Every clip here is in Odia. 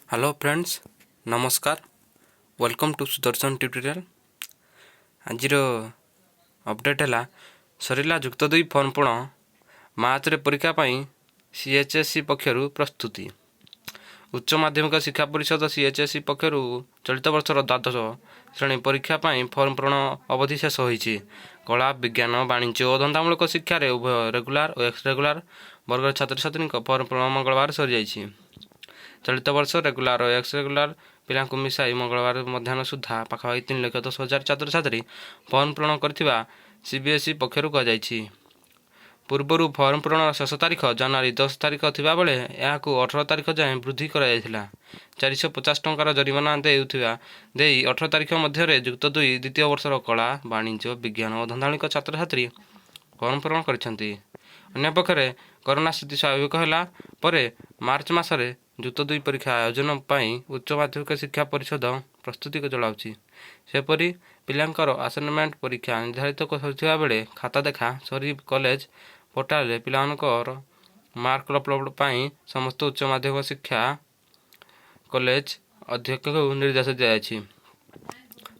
ହ୍ୟାଲୋ ଫ୍ରେଣ୍ଡସ୍, ନମସ୍କାର। Welcome to Sudarshan tutorial. ଆଜିର ଅପଡ଼େଟ୍ ହେଲା, ସରିଲା ଯୁକ୍ତ ଦୁଇ ଫର୍ମ ପୂରଣ, ମାର୍ଚ୍ଚରେ ପରୀକ୍ଷା ପାଇଁ ସିଏଚ୍ଏସ୍ଇ ପକ୍ଷରୁ ପ୍ରସ୍ତୁତି। ଉଚ୍ଚ ମାଧ୍ୟମିକ ଶିକ୍ଷା ପରିଷଦ, ସିଏଚ୍ଏସ୍ଇ ପକ୍ଷରୁ ଚଳିତ ବର୍ଷର ଦ୍ୱାଦଶ ଶ୍ରେଣୀ ପରୀକ୍ଷା ପାଇଁ ଫର୍ମ ପୂରଣ ଅବଧି ଶେଷ ହୋଇଛି। କଳା, ବିଜ୍ଞାନ, ବାଣିଜ୍ୟ ଓ ଧନ୍ଦାମୂଳକ ଶିକ୍ଷାରେ ଉଭୟ ରେଗୁଲାର ଓ ଏକ୍ସ ରେଗୁଲାର ବର୍ଗର ଛାତ୍ରଛାତ୍ରୀଙ୍କ ଫର୍ମ ପୂରଣ ମଙ୍ଗଳବାର ସରିଯାଇଛି। ଚଳିତ ବର୍ଷ ରେଗୁଲାର ଓ ଏକ୍ସ ରେଗୁଲାର ପିଲାଙ୍କୁ ମିଶାଇ ମଙ୍ଗଳବାର ମଧ୍ୟାହ୍ନ ସୁଦ୍ଧା ପାଖାପାଖି 3,10,000 ଛାତ୍ରଛାତ୍ରୀ ଫର୍ମ ପୂରଣ କରିଥିବା ସିବିଏସ୍ଇ ପକ୍ଷରୁ କୁହାଯାଇଛି। ପୂର୍ବରୁ ଫର୍ମ ପୂରଣର ଶେଷ ତାରିଖ ଜାନୁଆରୀ 10 ତାରିଖ ଥିବାବେଳେ ଏହାକୁ 18 ତାରିଖ ଯାଏଁ ବୃଦ୍ଧି କରାଯାଇଥିଲା। 450 ଟଙ୍କାର ଜରିମାନା ଦେଇ 18 ତାରିଖ ମଧ୍ୟରେ ଯୁକ୍ତ ଦୁଇ ଦ୍ୱିତୀୟ ବର୍ଷର କଳା, ବାଣିଜ୍ୟ, ବିଜ୍ଞାନ ଓ ଧନ୍ଦାମୂଳକ ଛାତ୍ରଛାତ୍ରୀ ଫର୍ମ ପୂରଣ କରିଛନ୍ତି। ଅନ୍ୟପକ୍ଷରେ କରୋନା ସ୍ଥିତି ସ୍ୱାଭାବିକ ହେଲା ପରେ ମାର୍ଚ୍ଚ ମାସରେ ଯୁକ୍ତ ଦୁଇ ପରୀକ୍ଷା ଆୟୋଜନ ପାଇଁ ଉଚ୍ଚ ମାଧ୍ୟମିକ ଶିକ୍ଷା ପରିଷଦ ପ୍ରସ୍ତୁତି ଚଳାଉଛି। ସେପରି ପିଲାଙ୍କର ଆସାଇନମେଣ୍ଟ ପରୀକ୍ଷା ନିର୍ଦ୍ଧାରିତ ସରିଥିବା ବେଳେ ଖାତା ଦେଖା ସରି କଲେଜ ପୋର୍ଟାଲରେ ପିଲାମାନଙ୍କର ମାର୍କ ଅପଲୋଡ଼ ପାଇଁ ସମସ୍ତ ଉଚ୍ଚ ମାଧ୍ୟମିକ ଶିକ୍ଷା କଲେଜ ଅଧ୍ୟକ୍ଷଙ୍କୁ ନିର୍ଦ୍ଦେଶ ଦିଆଯାଇଛି।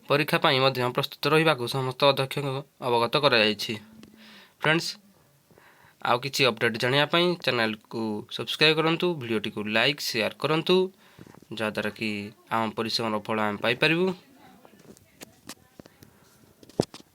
ପରୀକ୍ଷା ପାଇଁ ମଧ୍ୟ ପ୍ରସ୍ତୁତ ରହିବାକୁ ସମସ୍ତ ଅଧ୍ୟକ୍ଷଙ୍କୁ ଅବଗତ କରାଯାଇଛି। ଫ୍ରେଣ୍ଡସ୍, ଆଉ କିଛି ଅପଡ଼େଟ୍ ଜାଣିବା ପାଇଁ ଚ୍ୟାନେଲକୁ ସବସ୍କ୍ରାଇବ୍ କରନ୍ତୁ, ଭିଡ଼ିଓଟିକୁ ଲାଇକ୍, ସେୟାର କରନ୍ତୁ, ଯାହାଦ୍ୱାରା କି ଆମ ପରିଶ୍ରମର ଫଳ ଆମେ ପାଇପାରିବୁ।